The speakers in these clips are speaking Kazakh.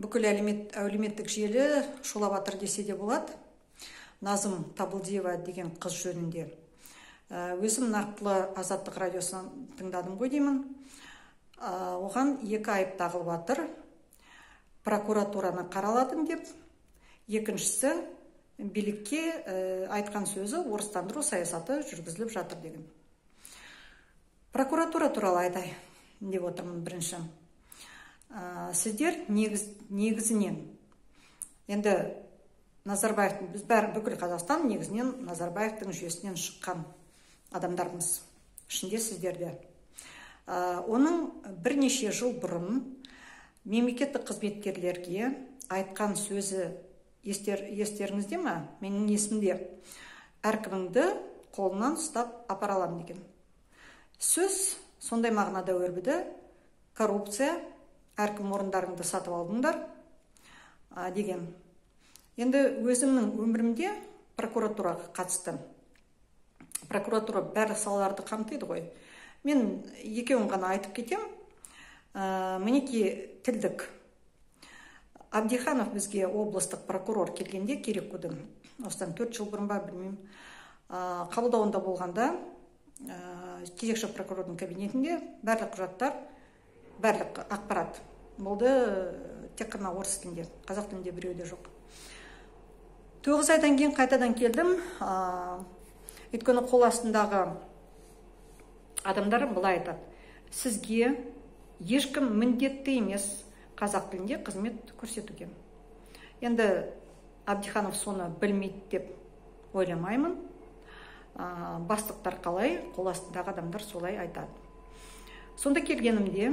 Бүкіл әлеуметтік желі шулап жатыр десе де болады. Назым Табылдиева деген қыз жөнінде. Өзім нақтылы Азаттық радиосынан тыңдадым ғой деймін. Оған екі айып тағылып жатыр. Прокуратураны қараладым деп. Екіншісі, билікке айтқан сөзі орыстандыру саясаты жүргізіліп жатыр деген. Прокуратура туралы айтайын деп отырмын бірінші. Сіздер негізінен, енді Назарбаевтың, біз бәрі, бүкіл Қазақстан негізінен Назарбаевтың жүйесінен шыққан адамдармыз, ішінде сіздерде. Оның бірнеше жыл бұрын мемлекеттік қызметкерлерге айтқан сөзі естеріңізде ме? Менің есімде. Әркіміңді қолынан ұстап апара аламын деген. Сөз сондай мағынада өрбіді. Коррупция, әркім орындарыңды сатып алдыңдар деген. Енді өзімнің өмірімде прокуратураға қатысты. Прокуратура барлық салаларды қамтиды ғой. Мен екеуін ғана айтып кетем. Мінекей, тілдік. Абдиханов бізге облыстық прокурор келгенде, Керекудің, осыдан 4 жыл бұрын ба, білмеймін, қабылдауында болғанда, кезекші прокурордың кабинетінде барлық құжаттар, барлық ақпарат болды тек қана орыс тілінде, қазақ тілінде біреуі де жоқ. 9 айдан кейін қайтадан келдім, өйткені қол астындағы адамдар былай айтады: сізге ешкім міндетті емес қазақ тілінде қызмет көрсетуге. Енді Абдиханов соны білмейді деп ойламаймын. Бастықтар қалай, қол астындағы адамдар солай айтады. Сонда келгенімде,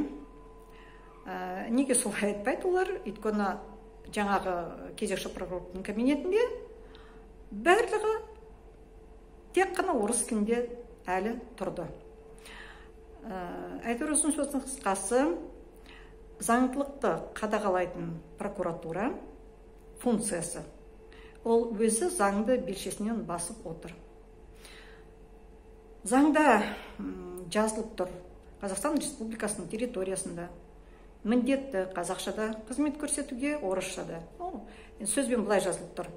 неге солай айтпайды олар? Өйткені жаңағы кезекші прокурордың кабинетінде барлығы тек қана орыс тілінде әлі тұрды. Әйтеуір, ұзын сөздің қысқасы, заңдылықты қадағалайтын прокуратура функциясы, ол өзі заңды белшесінен басып отыр. Заңда жазылып тұр: Қазақстан Республикасының территориясында міндетті қазақшада қызмет көрсетуге, орысшада. Сөзбен былай жазылып тұр: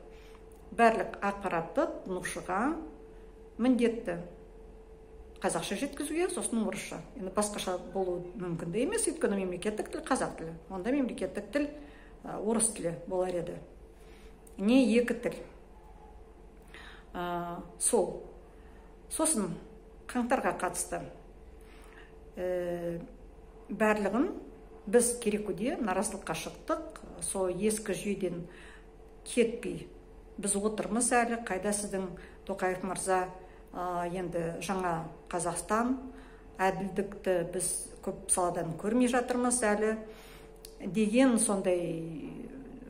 барлық ақпаратты тұтынушыға міндетті қазақша жеткізуге, сосын орысша. Енді басқаша болуы мүмкін де емес, өйткені мемлекеттік тіл қазақ тілі. Онда мемлекеттік тіл орыс тілі болар еді. Не екі тіл. Сол. Сосын қаңтарға қатысты барлығын біз Керекуде наразылыққа шықтық. Сол ескі жүйеден кетпей біз отырмыз әлі. Қайда сіздің, Тоқаев мырза, енді жаңа Қазақстан, әділдікті біз көп саладан көрмей жатырмыз әлі деген сондай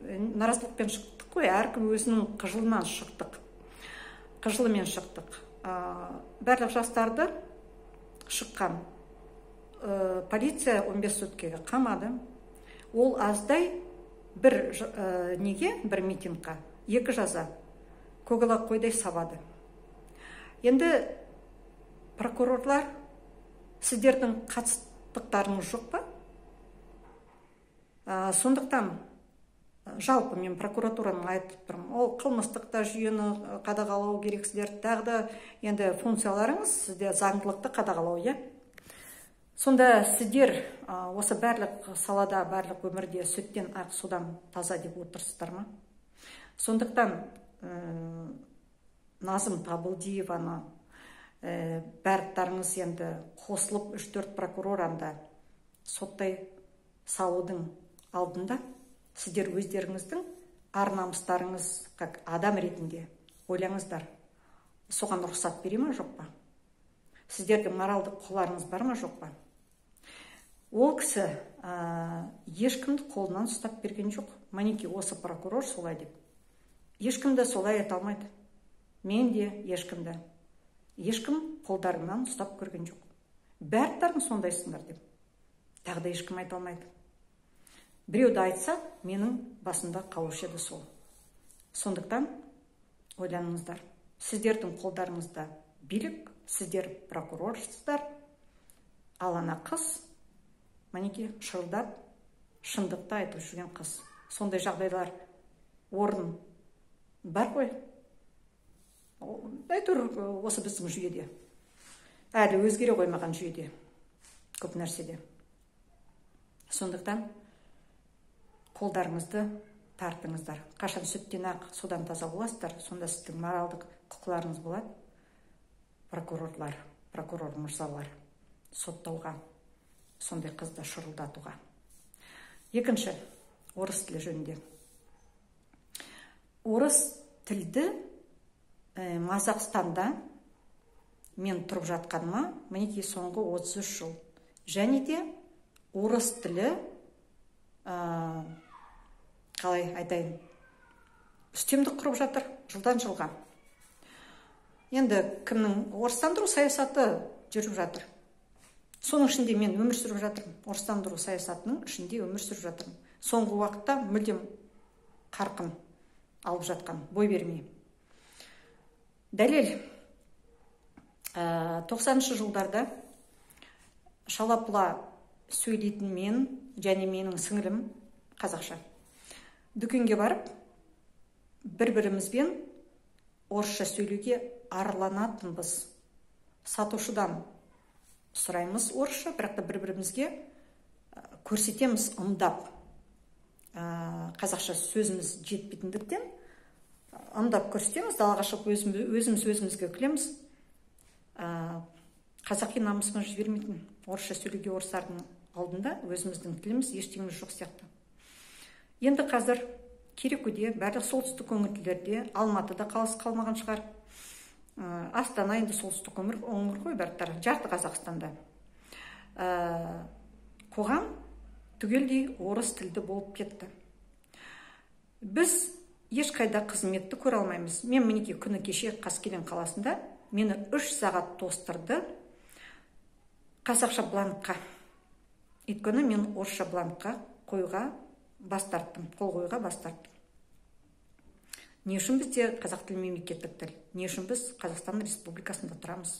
наразылықпен шықтық қой. Әркім өзінің қыжылынан шықтық, қыжылымен шықтық. Барлық жастарды шыққан полиция 15 суткеге қамады. Ол аздай, бір неге, бір митингқа екі жаза көкала қойдай сабады. Енді прокурорлар, сіздердің қатыстықтарыңыз жоқ па? Сондықтан жалпы мен прокуратураның айтып тұрмын, ол қылмыстық та жүйені қадағалау керексіздер, тағы да енді функцияларыңыз сізде заңдылықты қадағалау, иә? Сонда сіздер осы барлық салада, барлық өмірде сүттен ақ, судан таза деп отырсыздар ма? Сондықтан Назым Табылдиеваны барлықтарыңыз енді қосылып 3-4 прокурор анда соттай салудың алдында сіздер өздеріңіздің ар намыстарыңыз как адам ретінде ойлаңыздар. Соған рұқсат бере ма, жоқ па? Сіздердің моралдық құқыларыңыз бар ма, жоқ па? Ол кісі ешкімді қолынан ұстап берген жоқ. Мінекей, осы прокурор солай деп. Ешкім де солай айта алмайды. Мен де ешкімді. Ешкім қолдарыңнан ұстап көрген жоқ. Бәртарың сондайсыңдар деп. Тағы да ешкім айта алмайды. Біреуді айтса, менің басымда қалушы еді сол. Сондықтан ойланыңыздар. Сіздердің қолдарыңызда билік, сіздер прокурорсыздар. Ал ана қыз, мінекей, шырылдап, шындықты айтып жүрген қыз. Сондай жағдайлар орын бар ғой. Әйтеуір осы біздің жүйеде. Әлі өзгере қоймаған жүйеде. Көп нәрседе. Сондықтан қолдарыңызды тартыңыздар. Қашан сүттен ақ, судан таза боласыздар, сонда сіздің моралдық құқыларыңыз болады. Прокурорлар, прокурор мырзалар соттауға, сондай қызды шырылдатуға. Екінші, орыс тілі жөнінде. Орыс тілді Қазақстанда мен тұрып жатқаныма мінекей соңғы 33 жыл. Және де орыс тілі қалай айтайын, үстемдік құрып жатыр жылдан жылға. Енді кімнің орыстандыру саясаты жүріп жатыр. Соның ішінде мен өмір сүріп жатырмын. Орыстандыру саясатының ішінде өмір сүріп жатырмын. Соңғы уақытта мүлдем қарқын алып жатқан, бой бермей. Дәлел, 90-шы жылдарда шалапыла сөйлейтін мен және менің сіңілім қазақша. Дүкенге барып, бір-бірімізбен орысша сөйлеуге арланатынбыз. Сатушыдан сұраймыз орысша, бірақ та бір-бірімізге көрсетеміз ымдап. Қазақша сөзіміз жетпейтіндіктен ымдап көрсетеміз, далаға шығып өзіміз өзімізге күлеміз. Қазақи намысымыз жібермейтін орысша сөйлеуге орыстардың алдында өзіміздің тіліміз, ештеңеміз жоқ сияқты. Енді қазір Керекуде, барлық солтүстік өңірлерде, Алматыда қалыс қалмаған шығар. Астана енді солтүстік өңір ғой, бәрі жарты Қазақстанда. Қоғам түгелдей орыс тілді болып кетті. Біз ешқайда қызметті көре алмаймыз. Мен мінекей күні кеше Қаскелең қаласында мені 3 сағат тостырды қазақша бланкқа. Өйткені мен орысша бланкқа қоюға бас тарттым, қол қоюға бас тарттым. Не үшін бізде қазақ тілі мемлекеттік тіл? Не үшін біз Қазақстан Республикасында тұрамыз?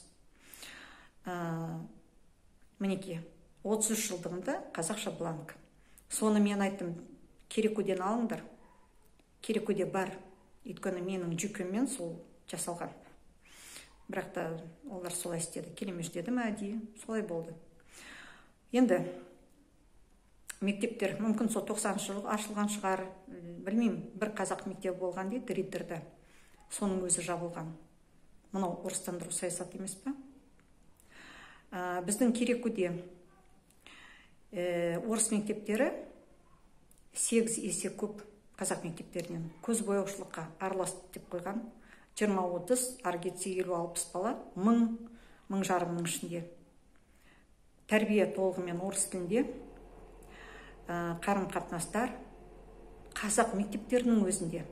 Мінекей, 33 жылдығында қазақша бланк. Соны мен айттым, Керекуден алыңдар. Керекуде бар. Өйткені менің жүйкеммен сол жасалған. Бірақ та олар солай істеді. Келемеж деді ме әдейі, солай болды. Енді мектептер мүмкін сол 90-шы жылы ашылған шығар, білмеймін, бір қазақ мектебі болған дейді Риддерде. Соның өзі жабылған. Мынау орыстандыру саясаты емес пе? Біздің Керекуде орыс мектептері 8 есе көп қазақ мектептерінен. Көз бояушылыққа араласты деп қойған. 20-30, ары кетсе 50-60 бала, 1000, 1500-ның ішінде. Тәрбие толығымен орыс тілінде. Қарым-қатынастар қазақ мектептерінің өзінде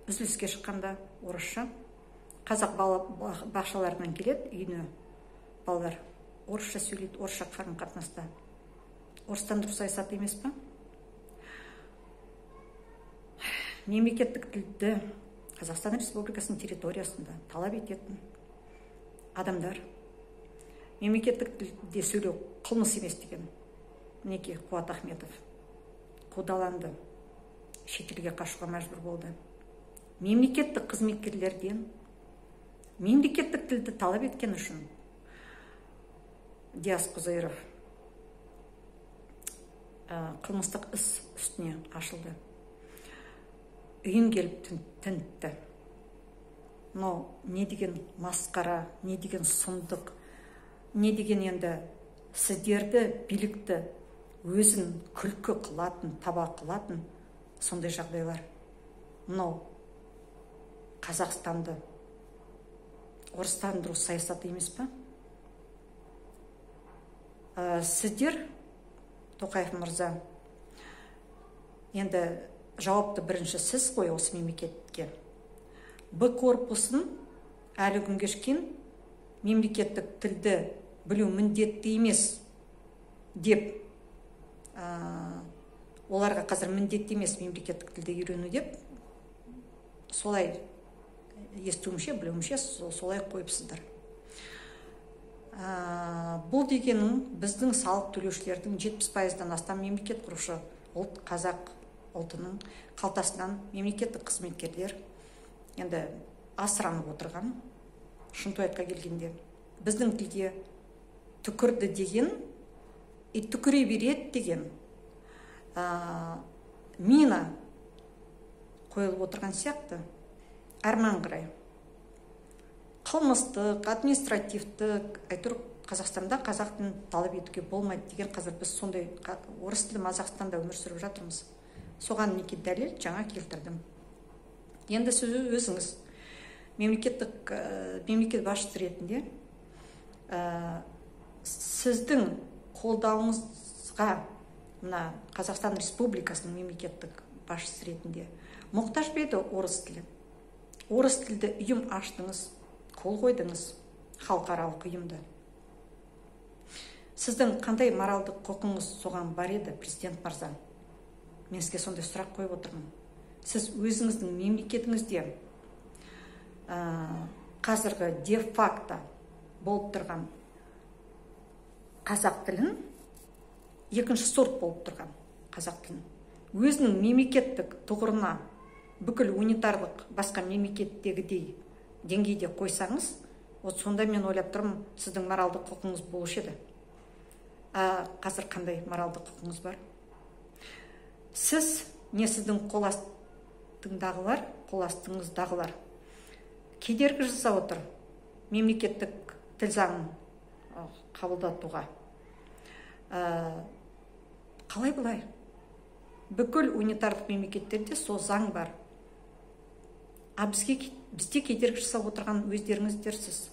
үзіліске шыққанда орысша, қазақ бала бақшаларынан келеді үйіне балалар орысша сөйлейді, орысша қарым-қатынаста. Орыстандыру саясаты емес пе? Мемлекеттік тілді Қазақстан Республикасының территориясында талап ететін адамдар мемлекеттік тілде сөйлеу қылмыс емес деген мінекей Қуат Ахметов қудаланды, шетелге қашуға мәжбүр болды. Мемлекеттік қызметкерлерден мемлекеттік тілді талап еткен үшін Диас Құзайыров қылмыстық іс үстіне ашылды. Үйін келіп тінтті. Мынау не деген масқара, не деген сұмдық, не деген енді сіздерді, билікті өзін күлкі қылатын, таба қылатын сондай жағдайлар. Мынау Қазақстанды орыстандыру саясаты емес пе? Сіздер, Тоқаев мырза, енді жауапты бірінші сіз қой осы мемлекетке. Б корпусын әлі күнге шейін мемлекеттік тілді білу міндетті емес деп, оларға қазір міндетті емес мемлекеттік тілді үйрену деп, солай естуімше, білуімше солай қойыпсыздар. Бұл дегенің біздің салық төлеушілердің 70%-дан астам мемлекет құрушы Ұлт, қазақ ұлтының қалтасынан мемлекеттік қызметкерлер енді асыранып отырған, шынтуайтқа келгенде біздің тілге түкірді деген, и түкіре береді деген мина қойылып отырған сияқты. Әрман қарай қылмыстық, административтік, әйтеуір Қазақстанда қазақ тілін талап етуге болмайды деген, қазір біз сондай орыс тілі Қазақстанда өмір сүріп жатырмыз. Соған мінекей дәлел жаңа келтірдім. Енді сіз өзіңіз мемлекет басшысы ретінде сіздің қолдауыңызға мына Қазақстан Республикасының мемлекеттік басшысы ретінде мұқтаж ба еді орыс тілі? Орыс тілді ұйым аштыңыз, қол қойдыңыз, халықаралық ұйымды. Сіздің қандай моралдық құқыңыз соған бар еді, президент мырза? Мен сізге сондай сұрақ қойып отырмын. Сіз өзіңіздің мемлекетіңізде қазіргі де-факто болып тұрған қазақ тілін, екінші сорт болып тұрған қазақ тілін, өзінің мемлекеттік тұғырына бүкіл унитарлық басқа мемлекеттегідей деңгейде қойсаңыз, вот сонда мен ойлап тұрмын, сіздің моралдық құқыңыз болушы еді. Қазір қандай моралдық құқыңыз бар? Сіз, не сіздің қол астыңыздағылар кедергі жасап отыр мемлекеттік тіл заңын қабылдатуға. Қалай бұлай? Бүкіл унитарлық мемлекеттерде сол заң бар. А бізде кедергі жасап отырған өздеріңіздерсіз.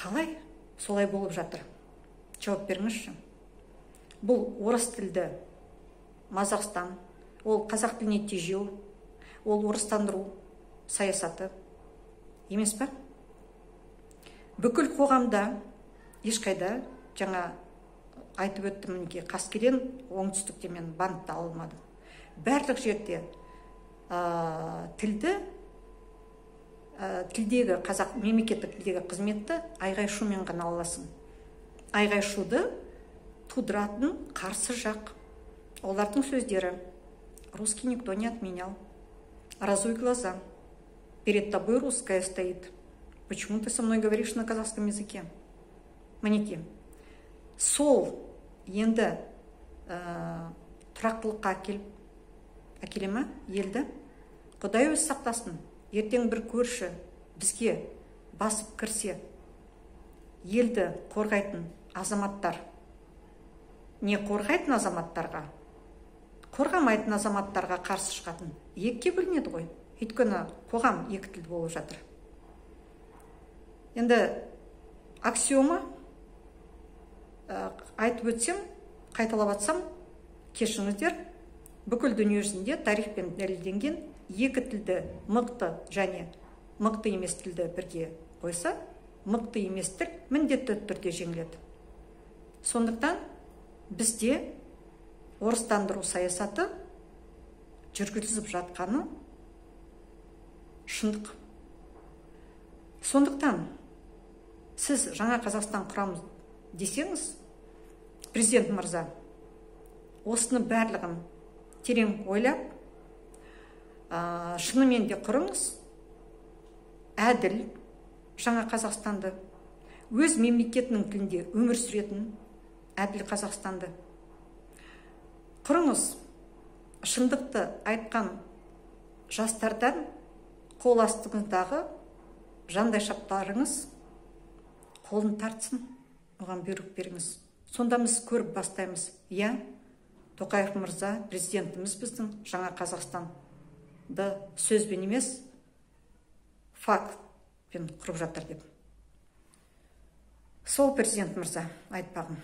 Қалай солай болып жатыр? Жауап беріңізші. Бұл орыс тілді Мазақстан, ол қазақ тіліне тежеу, ол орыстандыру саясаты емес па? Бүкіл қоғамда ешқайда, жаңа айтып өттім, мінекей Қаскелең оңтүстікте мен бантты алмадым. Барлық жерде тілді, тілдегі қазақ мемлекеттік тілдегі қызметті айғай-шумен ғана аласың. Айғай-шуды тудыратын қарсы жақ. Олардың сөздері: русский никто не отменял. Разуй глаза. Перед тобой русская стоит. Почему ты со мной говоришь на казахском языке? Мінекей. Сол енді тұрақтылыққа әкеле ма елді? Құдай өзі сақтасын. Ертең бір көрші бізге басып кірсе, елді қорғайтын азаматтар, не қорғайтын азаматтарға, қорғамайтын азаматтарға қарсы шығатын екіге бөлінеді ғой. Өйткені қоғам екі тілді болып жатыр. Енді аксиома айтып өтсем, қайталап атсам, кешіріңіздер, бүкіл дүниежүзінде тарихпен дәлелденген екі тілді мықты және мықты емес тілді бірге қойса, мықты емес тіл міндетті түрде жеңіледі. Сондықтан бізде орыстандыру саясаты жүргізіліп жатқаны шындық. Сондықтан сіз жаңа Қазақстан құрамыз десеңіз, президент мырза, осыны барлығын терең ойлап, шынымен де құрыңыз әділ жаңа Қазақстанды, өз мемлекетінің тілінде өмір сүретін әділ Қазақстанды құрыңыз. Шындықты айтқан жастардан қол астыңыздағы жандайшаптарыңыз қолын тартсын, оған бұйрық беріңіз. Сонда біз көріп бастаймыз. Иә, Тоқаев мырза, президентіміз біздің жаңа Қазақстанды сөзбен емес, фактпен құрып жатыр деп. Сол президент мырза айтпағым.